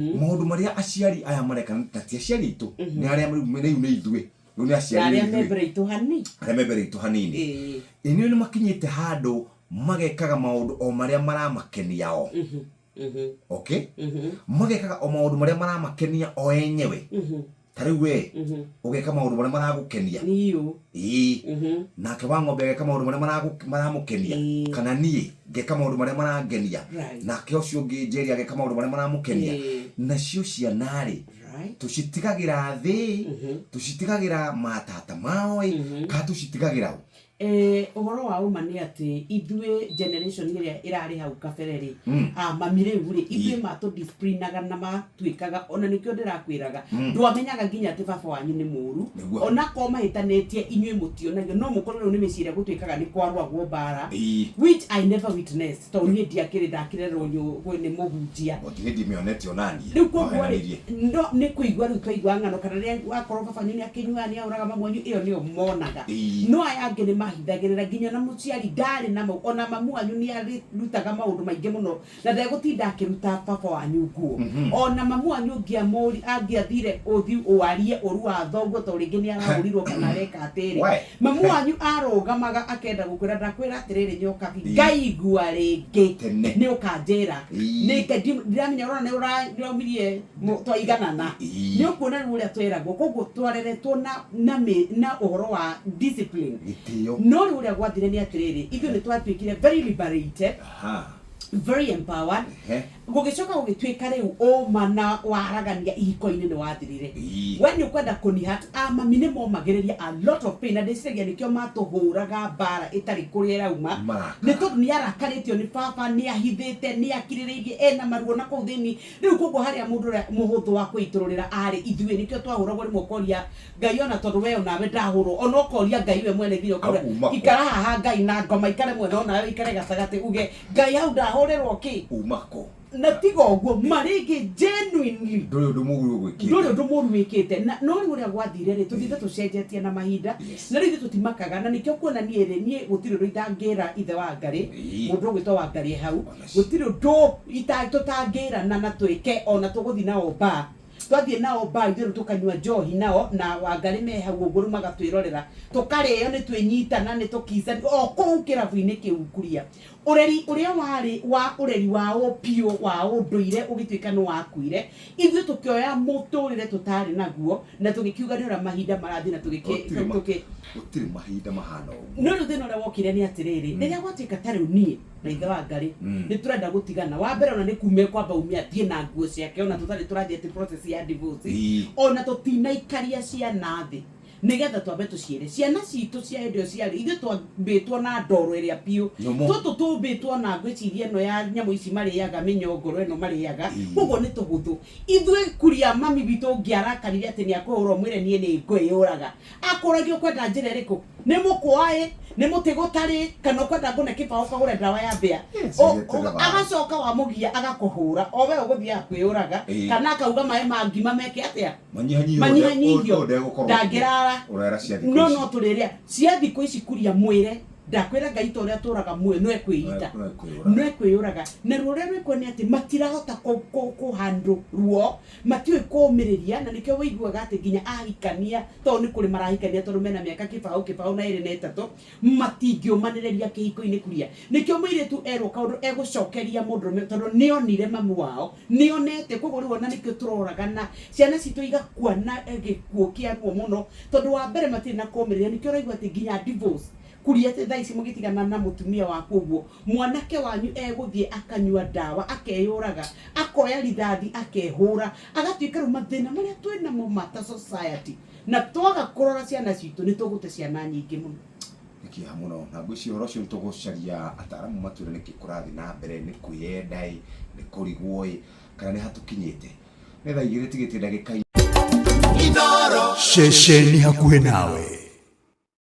Maũndũ marĩa aciari aya mareka, na ti aciari aitũ, nĩ arĩa rĩu rĩu nĩ ithuĩ, rĩu nĩ Na aciari arĩa nĩ me ithuĩ. Mbere itũ hanini. Arĩa me mbere itũ hanini. Ĩĩ nĩ makinyĩte handũ magekaga maũndũ o marĩa maramakenia o. Okay, magekaga o maũndũ marĩa maramakenia o enyewe. Ta rĩu we ũgeka maũndũ marĩa maragũkenia. Niũ. Ĩĩ. Nake wa ng'ombe ageka maũndũ marĩa maramũkenia. Kana niĩ ngeka maũndũ marĩa marangenia. Nake ũcio ũngĩ Njeri ageka maũndũ marĩa maramũkenia. Nacio ciana rĩ, tũcitigagĩra thĩ, tũcitigagĩra matata mao ĩ, kana tũcitigagĩra ũ? Ũhoro wa ũma nĩ atĩ ithuĩ generation ĩrĩa ĩrarĩ hau kabere rĩ, a mami rĩu rĩ, ithuĩ matũ disciplinaga na matuĩkaga, ona nĩkĩo ndĩrakwĩraga, ndwamenyaga nginya atĩ baba wanyu nĩ mũru. Ona akorwo mahĩtanĩtie inyuĩ mũtionagio, no mũkorwo rĩu nĩ mĩciĩ ĩrĩa gũtuĩkaga nĩ kwarũagwo mbara, which I never witnessed, tondũ niĩ ndiakĩrĩ ndakĩrerwo nĩ mũhunjia. Gũtirĩ ndimĩonete onaniĩ. Rĩu koguo rĩ, no nĩ kũigua rĩu twaigua ng'ano, kana rĩrĩa wakorwo baba wanyu nĩ akĩnyuaga, nĩ ahũraga mamu wanyu, ĩyo nĩyo monaga. No aya angĩ nĩ mahithagĩrĩra, nginya ona mũciari ndarĩ na mau, ona mamu wanyu nĩ arutaga maũndũ maingĩ mũno na ndegũtinda akĩruta baba wanyu nguo. Ona mamu wanyu angĩathire ũthi warie ũru wa thoguo tondũ rĩngĩ nĩ arahũrirwo kana areka atĩrĩ, mamu wanyu arũgamaga akenda gũkwĩra, ndakwĩra atĩrĩrĩ nyokabi, ngaigua rĩngĩ Tene. Nĩ ũkanjĩra. Nĩ ndiramenya ũrona nĩ ũraumirie twaiganana. Nĩ ũkuona rĩu ũrĩa tweragwo, koguo twareretwo na ũhoro wa discipline. Gĩtĩo. No rĩu ũrĩa gwathire nĩ atĩrĩrĩ, ithuĩ nĩ twatuĩkire very liberated, very empowered. Gũgĩcoka gũgĩtuĩka rĩu ũma na waragania ihiko-inĩ nĩ wathirire. We nĩ ũkwenda kũnihat a mami nĩ momagĩrĩria a lot of pain, na ndĩciragia nĩkĩo matũhũraga mbara ĩtarĩ kũrĩa ĩrauma. Marakara. Nĩ tondũ nĩ arakarĩtio nĩ baba, nĩ ahithĩte, nĩ akirĩrĩirie, ena maruo na kũu thĩinĩ. Rĩu koguo harĩa mũndũ ũrĩa mũhũthũ wa kwĩitũrũrĩra arĩ ithuĩ, nĩkĩo twahũragwo rĩmwe ũkoria Ngai, ona tondũ we onawe ndahũrwo, ona ũkoria Ngai we mwene nginya ũkoria, Au, uma kũ? Ikara haha Ngai na ngoma ikare mwena, onawe ikare gatagatĩ, uge Ngai hau ndahũrĩrwo kĩ? Uma kũ? Na tiga ũguo ma rĩngĩ genuinely ndũrĩ ũndũ mũru ũgwĩkĩte. Ndũrĩ ũndũ mũru wĩkĩte. Na no rĩu ũrĩa gwathire rĩ, tũthiĩte tũcenjetie na mahinda. Na rĩu ithuĩ tũtimakaga, na nĩkĩo kuona niĩ rĩ, niĩ gũtirĩ ũndũ itangĩra ithe wa Ngarĩ, mũndũ ũgwĩtwo wa Ngarĩ e hau. Gũtirĩ ũndũ tũtangĩrana na twĩke, ona tũgũthiĩ nao bar, twathiĩ nao bar ithuĩ rĩu tũkanyua njohi nao na Wangarĩ me hau ũguo, rĩu magatwĩrorera tũkarĩo, nĩ twĩnyitana, nĩ tũkica o kũu kĩrabu-inĩ kĩu kuria. Ũreri ũrĩa warĩ wa ũreri wa ũpiũ wa ũndũire ũgĩtuĩka nĩ wakuire, ithuĩ tũkĩoya mũtũrĩre tũtarĩ naguo na tũgĩkiuga nĩ ũrĩa mahinda marathiĩ na tũgĩkĩ Gũtirĩ ma- tũkĩ gũtirĩ mahinda mahana ũguo. No rĩu thĩna ũrĩa wokire nĩ atĩrĩrĩ, rĩrĩa gwatuĩka ta rĩu niĩ na ithe wa Ngarĩ nĩ tũrenda gũtigana, wa mbere ona nĩ kuma ekwamba ume athiĩ na nguo ciake, ona tũtarĩ tũrathiĩ atĩ process ya divorce, ona tũtinaikaria ciana thĩ nĩgetha twambe tũciĩre ciana citũ cia hĩndĩ ĩyo ciarĩ, ithuĩ twambĩtwo na ndoro ĩrĩa piũ. Nyũmũ. Tũtũ tũmbĩtwo na ngwĩciria ĩno ya nyamũ ici marĩaga, mĩnyongoro ĩno marĩaga, koguo nĩ tũhũthũ. Ithuĩ kuria mami witũ ũngĩarakarire atĩ nĩ akũhũra ũmwĩre niĩ nĩ ngwĩyũraga, akũragia ũkwenda njĩra ĩrĩkũ, nĩ mũkwa ĩ, nĩ mũtĩ gũtarĩ, kana ũkwenda ngũne kĩbaũ kagũre ndawa ya mbĩa. Yes, Agacoka wamũgia agakũhũra, o we ũgũthiaga kwĩyũraga, kana akauga maĩ ma ngima meke atĩa? Manyihanyihio. Manyihanyihio. Ũyũ ndegũkorwo Ndangĩrara. Ũrera cia thikũ No ici. no tũrĩrĩa cia thikũ ici kuria mwĩre ndakwĩra Ngai ta ũrĩa tũraga muoyo no ekwĩita. No ekwĩyũraga. No ekwĩyũraga. Na ruo rũrĩa rwĩkuo nĩ atĩ matirahota kũ handle ruo, matiũĩ kũũmĩrĩria, na nĩkĩo wĩiguaga atĩ nginya ahikania, tondũ nĩ kũrĩ marahikania tondũ mena mĩaka kĩbaũ kĩbaũ na ĩrĩ na ĩtatũ, matingĩũmanĩrĩria kĩhiko-inĩ kuria. Nĩkĩo mũirĩtu erwo kaũndũ egũcokeria mũndũrũme tondũ nĩonire mamu wao, nĩonete, koguo rĩu ona nĩkĩo tũroragana, ciana citũ igakua na gĩkuũ kĩa ruo mũno, tondũ wa mbere matirĩ na kũmĩrĩria, nĩkĩo ũraigua atĩ nginya divorce, kuria atĩ thaa ici mũgĩtigana na mũtumia waku ũguo, mwanake wanyu egũthiĩ akanyua ndawa, akeyũraga, akoya rithathi akehũra, agatuĩka rĩu mathĩna marĩa twĩnamo ma ta society, na twaga kũrora ciana citũ nĩ tũgũte ciana nyingĩ mũno. Nĩ kĩeha mũno, na ngwĩciria ũhoro ũcio nĩ tũgũcaria ataaramu matwĩre nĩkĩ kũrathiĩ na mbere, nĩ kwĩyenda ĩ, nĩ kũrigwo ĩ, kana nĩ ha tũkinyĩte. Nĩ thaa igĩrĩ tigĩtie ndagĩka Ceceni hakuhĩ nawe.